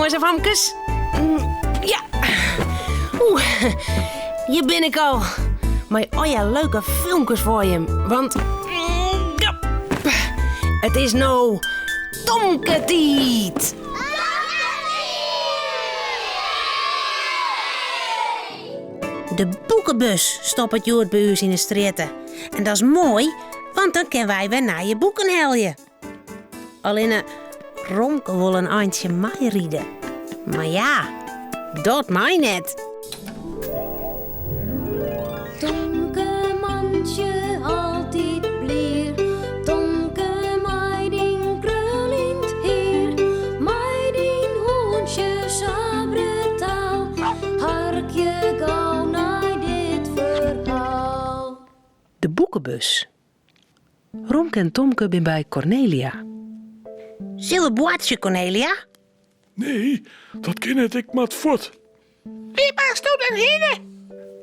Jonges en famkes. Ja. Oeh, hjir bin ik al. Mei allegear leuke filmkes foar jim. Want ja, it is no Tomke-tiid. De boekebus stoppet hjoed by ús yn 'e strjitte. En dat is moai, want dan kinne wy wer nije boeken helje. Allinne Romke wol in eintsje meiride. Mar ja, dat mei net. Tomke mantsje altyd blier, Tomke mei dyn kruljend hier, mei dyn hûntsje sa brutaal, harkje gau nei dit ferhaal. De boekebus. Romke en Tomke bin by Kornelia. Sille we boartsje, Kornelia? Nee, dat kin net, ik moat fuort. Wêr moatsto dan hinne?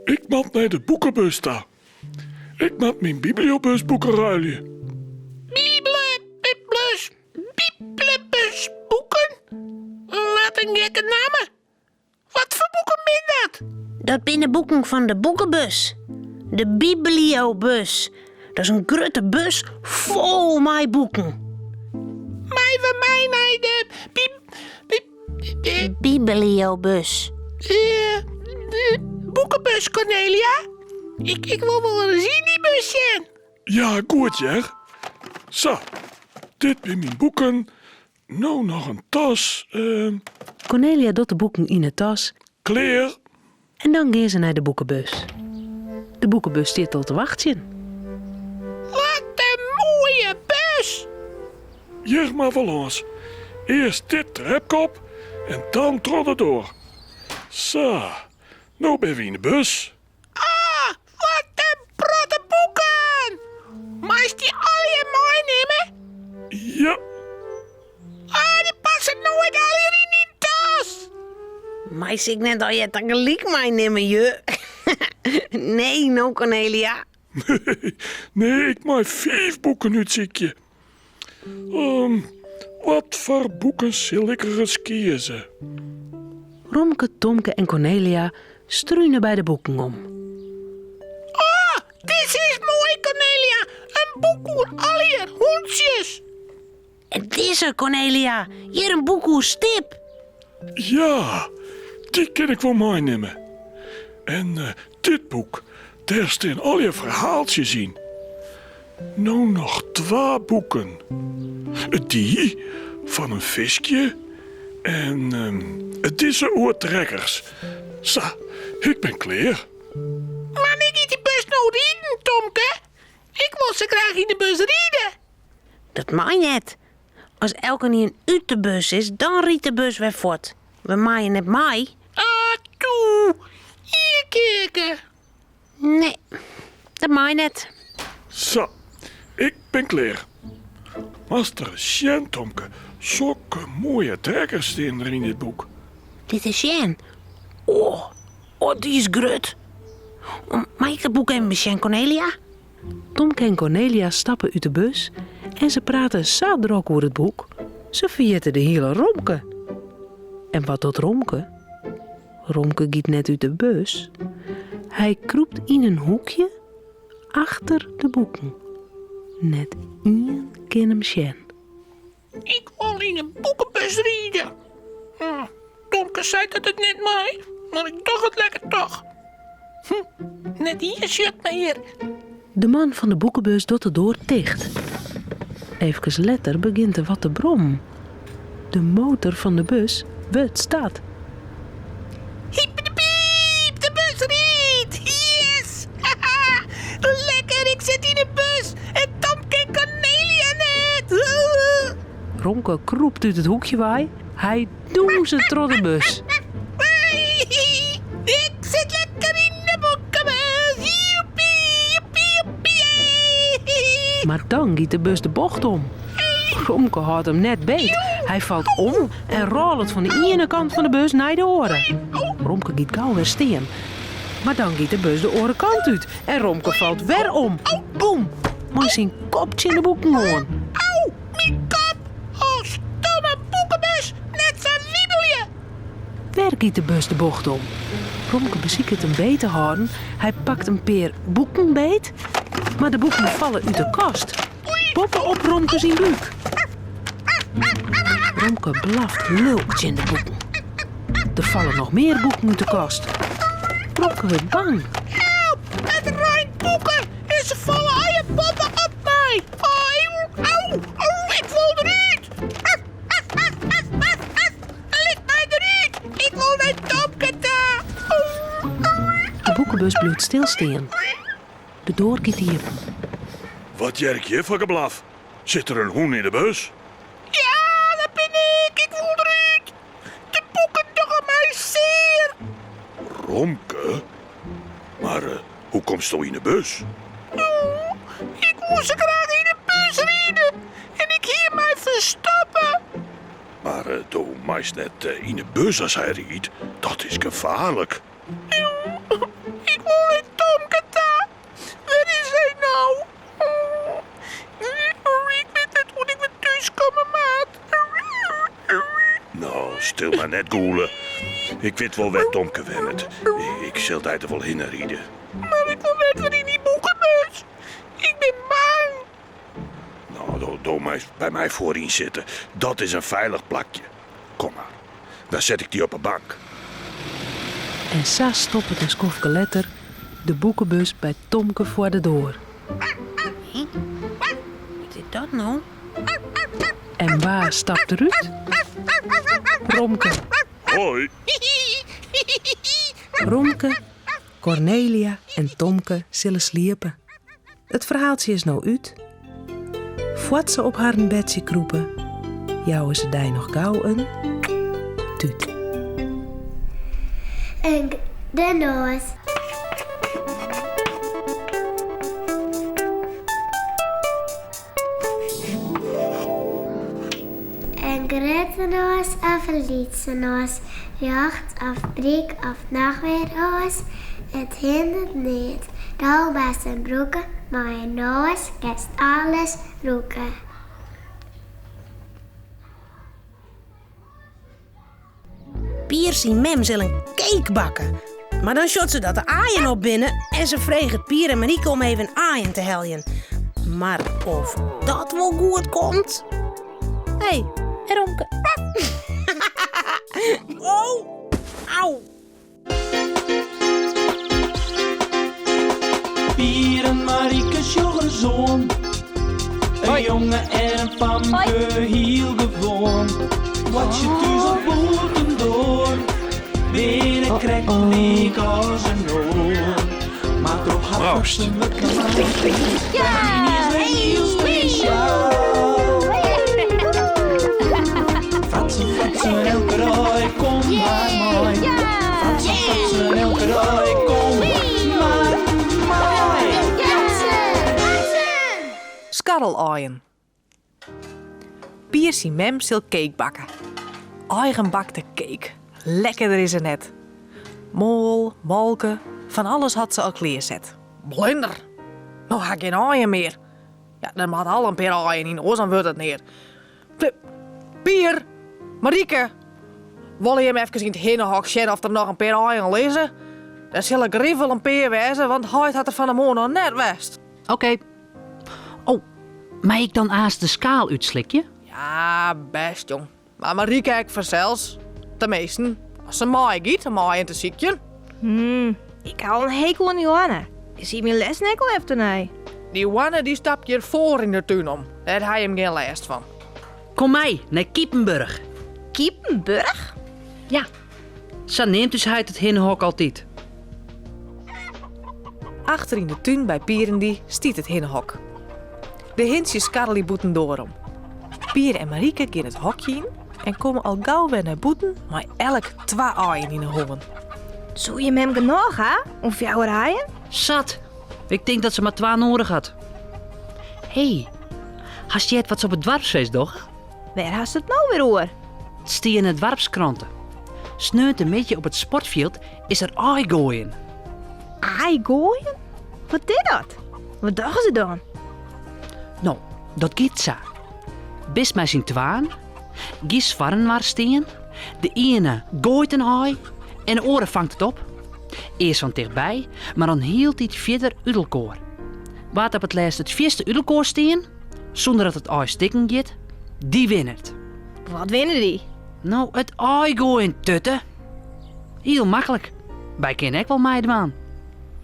Ik moat nei de boekebus ta. Ik moat myn bibliobusboeken ruilje. Biblebus, biblebusboeken? Wat in gekke namme. Wat foar boeken binne dat? Dat binne boeken fan de boekebus. De bibliobus. Dat is in grutte bus fol mei boeken. Meie we mei nei de bi, bi, de, Bibliobus. De boekebus, Kornelia? Ik, ik wol wol ris yn dy bus sjen. Ja, goed hear. Sa, dit binne myn boeken. No noch in tas. Kornelia docht de boeken yn 'e tas. Klear. En dan gean se nei de boekebus. De boekebus stiet al te wachtsjen. Wat in moaie bus! Hjir mar wol lâns. Earst dit trepke op en dan troch de doar. Sa, no binne we yn 'e bus. Ah, wat in protte boeken! Meist dy allegear meinimme? Ja. Ah, dy passe noait allegear yn dyn tas. Meist se ek net allegear tagelyk meinimme, ju? Nee, no Kornelia. Nee, ik mei fiif boeken útsykje. Wat foar boeken sil ik ris kieze? Romke, Tomke en Kornelia strune by de boeken om. Oh, dizze is moai, Kornelia! In boek oer allegear hûntsjes! En dizze, Kornelia, hjir in boek oer Stip. Ja, dy kin ik wol meinimme. En dit boek, dêr stean allegear ferhaaltsjes yn. No noch twa boeken. Dy fan in fiskje en dizze oer trekkers. Sa, ik bin klear. Wannear giet dy bus no riden, Tomke? Ik wol sa graach yn de bus ride. Dat mei net. As elkenien út de bus is, dan rydt de bus wer fuort. We meie net mei. Ah, toe. Ien kearke. Nee, dat mei net. Sa, ik bin klear. Moatst ris sjen, Tomke. Sokke moaie trekkers stean der yn dit boek. Lit ris sjen. Oh, oh, dy is grut. Mei ik dat boek even besjen, Kornelia? Tomke en Kornelia stappe út de bus en se prate sa drok oer it boek, se ferjitte de hiele Romke. En wat docht Romke? Romke giet net út de bus. Hy krûpt yn in hoekje achter de boeken. Net ien kin him sjen. Ik wol yn in boekebus ride. Tomke seit dat it net mei, mar ik doch it lekker toch. Hm, net ien sjocht my hjir. De man fan de boekebus docht de doar ticht. Efkes letter begjint der wat te brommen. De motor fan de bus wurdt start. Hieptepiep, de bus rydt! Yes! Lekker, ik sit yn de bus en Tomke en Kornelia net! Romke krûpt út it hoekje wei. Hy dûnset troch de bus. Ik sit lekker yn de boekebus! Joepie, joepie, joepie! Mar dan giet de bus de bocht om. Romke hâldt him net beet. Hy falt om en rôlet fan de iene kant fan de bus nei de oare. Romke giet gau wer stean. Mar dan giet de bus de oare kant út en Romke falt wer om. Boem! Mei syn kop tsjin de boeken oan. Au, myn kop! Oh, stomme boekebus, net sa wiebelje! giet de bus de bocht om. Romke besiket him beet te hâlden. Hy pakt in pear boeken beet, mar de boeken falle út de kast, boppe-op Romke syn búk. Romke blaft lulk tsjin de boeken. Der falle noch mear boeken út de kast. Romke wurdt bang. Help! It reint boeken en se falle allegear boppe-op my! Au! Au! Ik wol derút! Lit my derút! Ik wol nei Tomke ta! De boekebus bliuwt stilstean. De doar giet iepen. Wat hear ik hjir foar geblaf? Sit der in hûn yn de bus? Ja, dat bin ik! Ik wol derút! De boeken dogge my sear! Romke? Mar hoe komsto yn de bus? Oh, ik woe sa graach yn de bus ride en ik hie my ferstoppe. Mar do meist net yn de bus as hy riidt, dat is gefaarlik. Ik wol nei Tomke ta. Wêr is hy no? Ik wit net hoe't ik wer thús komme moat. No, stil mar net gûle. Ik wit wol wêr't Tomke wennet. Ik sil dy der wol hinne ride. Mar ik wol net wer yn dy boekebus. Ik bin bang. No, do meist by my foaryn sitte. Dat is in feilich plakje. Kom mar, dan set ik dy op 'e bank. En sa stoppet in skoftke letter de boekebus by Tomke foar de doar. Wat is dat no? En wa stapt derút? Romke. Hoi. Romke, Kornelia en Tomke sille sliepe. It ferhaaltsje is no út. Foar't se op harren bedsje krûpe, jouwe se dy noch gau in tút. En de noas. In grutte noas of in lytse noas, rjochts of bryk of noch wer oars, it hinderet neat. Do moatst him brûke, mei in noas kinst alles rûke. Pier syn mem sil in cake bakke. Mar dan sjocht se dat de aaien op binne en se freget Pier en Marieke om even aaien te heljen. Mar of dat wol goed komt? Hé, Romke. Oh, au. Pier en Marieke sjogge ris oan. In jonge en in famke, hiel gewoan. Boartsje thús of bûtendoar, binne krekt lyk as in oar. Mar troch har Proost. fratsen wurdt Ferline is wer hiel spesjaal. Fratsen, fratsen, elke dei, kom mar mei. Fratsen, fratsen, elke dei, kom mar mei. Skarrelaaien. Pier syn mem sil cake bakke. Eigen bakte cake. Lekkerder is er net. Moal, molke, fan alles hat se al klearset. Blinder! No ha ik gjin aaien mear. Ja, der moat al in pear aaien yn, oars dan wurdt it neat. Pier! Marieke! Wolle jim efkes yn it hinnehok sjen oft der noch in pear aaien lizze? Der sille grif wol in pear wêze, want heit hat der fan 'e moarn noch net west. Oké. Oh, mei ik dan aanst de skaal útslikje? Ja, bêst jong. Mar Marieke ek fansels. Teminsten, as se meigiet om aaien te sykjen. Hmm, ik ha al in hekel oan dy hoanne. Dy siet myn lêsten ek al efternei. Dy hoanne dy stapt hjir foar yn de tún om. Dêr ha jim gjin lêst fan. Kom mei nei Kiepenburg. Kiepenburg? Ja, sa neamt ús heit it hinnehok altyd. Achter yn de tún by Pier-en-dy stiet it hinnehok. De hintsjes skarrelje bûtendoar om. Pier en Marieke gean it hokje yn en komme al gau wer nei bûten mei elk twa aaien yn 'e hân. Soe jim mem genôch ha oan fjouwer aaien? Sat! Ik tink dat se mar twa noadich hat. Hé, hast heard wat se op it doarpsfeest dogge? Wêr hast it no wer oer? It stie yn 'e doarpskrante. Sneontemiddei op it sportfjild is der aaigoaien. Aaigoaien? Wat is dat? Wat dogge se dan? No, dat giet sa. Bist mei syn twaen, giest foarinoar stean. De iene goait in aai En de oare fangt it op. Earst fan tichtby, mar dan hieltyd fierder út elkoar. Wa't op it lêst it fierste út elkoar stean, sûnder dat it aai stikken giet, dy winnet. Wat winne dy? No, it aai goaien, tutte. Hiel maklik. Wy kinne ek wol meidwaan.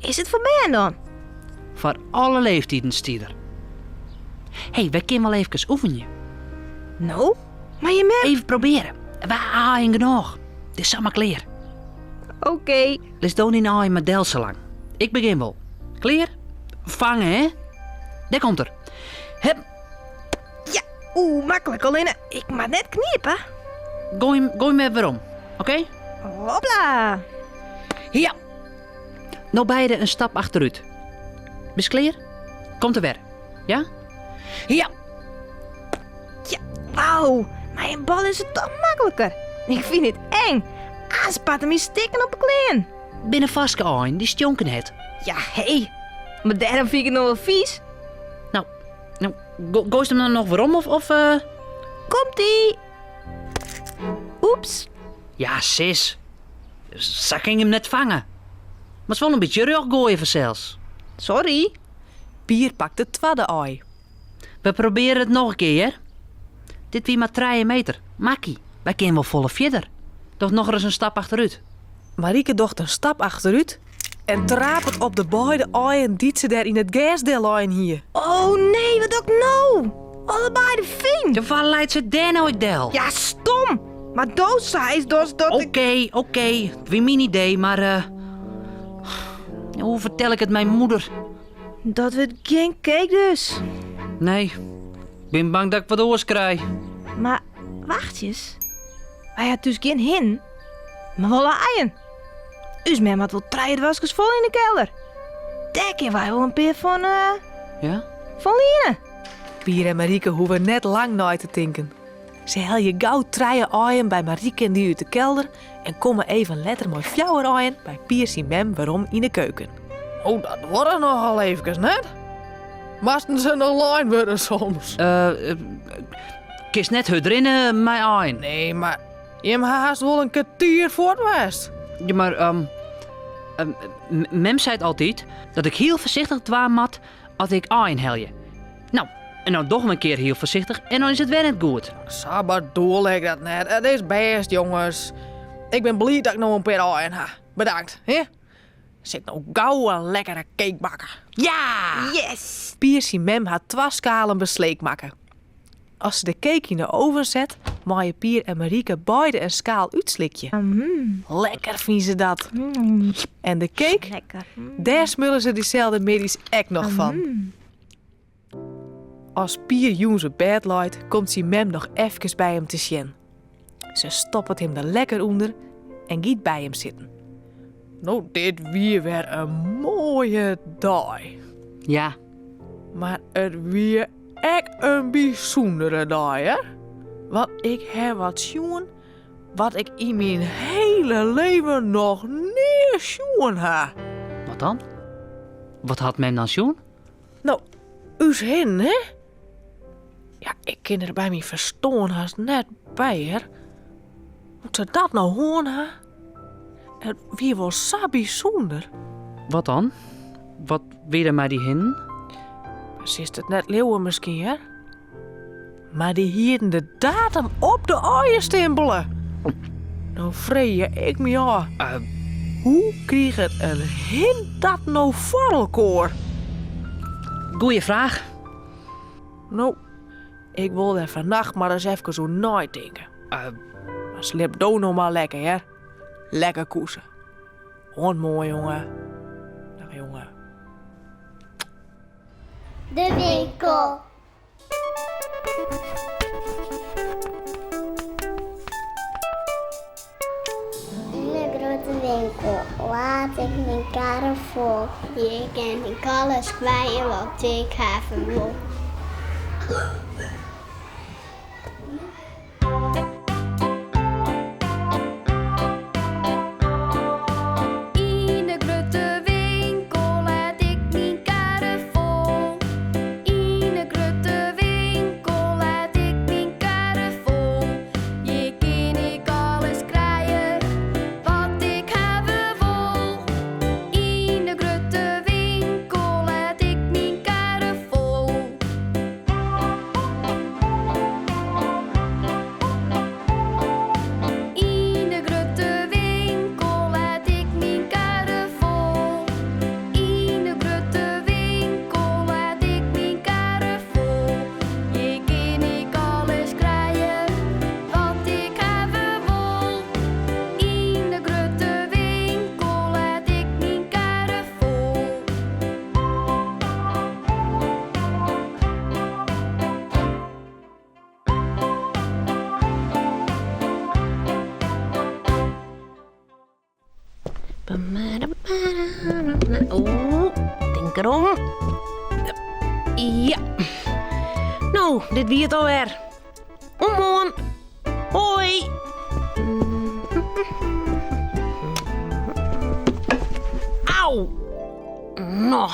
Is it foar bern dan? Foar alle leeftiden stiet der. Hé, wy kinne wol eefkes oefenje. No, mar je mem... Even probeare. Wy ha aaien genôch. It is samar klear. Oké. Lis do dyn aaien mar del salang. Ik begjin wol. Klear? Fange, hè? Dêr komt er. Hup. Ja, oeh, maklik. Allinne, ik moat net knipe. Goai him, goai him wer werom. Oké? Hopla. Ja. No beide in stap achterút. Bist klear? Komt er wer. Ja? Ja. Ja, wauw. Mei in bal is it toch makliker. Ik fyn it eng. Ah, spatte my stikken op 'e klean. Binne farske aaien, dy stjonken net. Ja, hé. Mar dêrom fyn ik it noch wol fys. No, no, goaist him dan noch werom of... of Komt-ie! Oeps. Ja, sis. Sa kin ik him net fange. Moatst wol in bytsje rjocht goaie fansels. Sorry. Pier pakt it twadde aai. We probeare it noch in kear, hear. Dit wie mar trije meter. Makkie, wy kinne wol folle fierder. Doch nochris in stap achterút. Marieke docht in stap achterút en trapet op de beide aaien dy't se dêr yn it gers dellein hie. Oh nee, wat doch ik no? Allebeide fyn! Ja, wa leit se dêr no ek del? Ja, stom! Mar do seist dochs dat ik... Oké, oké, it wie myn idee, mar eh, hoe fertel ik it myn moeder? Dat wurdt gjin cake dus. Nee, ik bin bang dat ik wat oars krij. Mar wachtsjes, wy ha thús gjin hin, mar wol aaien. Us mem hat wol trije doaskes fol yn de kelder. Dêr kinne wy wol in pear fan, eh, Ja? fan liene. Pier en Marieke hoege net lang nei te tinken. Se helje gau trije aaien by Marieke en dy út de kelder en komme even letter mei fjouwer aaien by Pier syn mem werom yn de keuken. Oh, dat duorre nochal eefkes, net? Moasten se noch lein wurde soms? Eh, kinst net hurd rinne mei aaien. Nee, mar jim ha hast wol in kertier fuort west. Ja, mar ehm, mem seit altyd dat ik hiel foarsichtich dwaan moat as ik aaien helje. No, en dan doch ik in kear hiel foarsichtich en dan is it wer net goed. Sa bedoel ik dat net. It is bêst, jonges. Ik bin bliid dat ik no in pear aaien ha. Bedankt, hè. Sil ik no gau in lekkere cake bakke. Ja! Yes! Pier syn mem hat twa skalen besleek makke. As se de cake yn de oven set, meie Pier en Marieke beide in skaal útslikje. Lekker fine se dat. En de cake, Lekker. dêr smulle se dyselde middeis ek noch fan. As Pier jûns op bêd leit, komt syn mem noch efkes by him te sjen. Se stoppet him der lekker ûnder en giet by him sitten. No, dit wie wer in moaie dei. Ja. Mar it wie ek in bysûndere dei, hè? Want ik ha wat sjoen wat ik yn myn hiele leven noch nea sjoen ha. Wat dan? Wat hat mem dan sjoen? No, ús hinnen, hè? Ja, ik kin der by myn ferstân hast net by, hear. Hoe't se dat no hân ha? It wie wol sa bysûnder. Wat dan? Wat wie der mei dy hinnen? Silst it net leauwe miskien, hear. Mar dy hienen de datum op de aaien stimpele. No freegje ik my ôf, hoe kriget in hin dat no foar elkoar? Goeie fraach. No, ik wol dêr fannacht mar ris efkes oer neitinke. Mar sliep do no mar lekker, hear. Lekker koese. Oant moarn, jonge. Dag, jonge. De winkel. Yn de grutte winkel laad ik myn karre fol. Hjir kin ik alles krije wat ik hawwe wol. Yn de grutte winkel laad ik myn karre fol. Yn de grutte winkel laad ik myn karre fol. Hjir kin ik alles krije wat ik hawwe wol. Oeh, tink derom. Ja. No, dit wie it alwer. Oant moarn. Hoi. Au. No.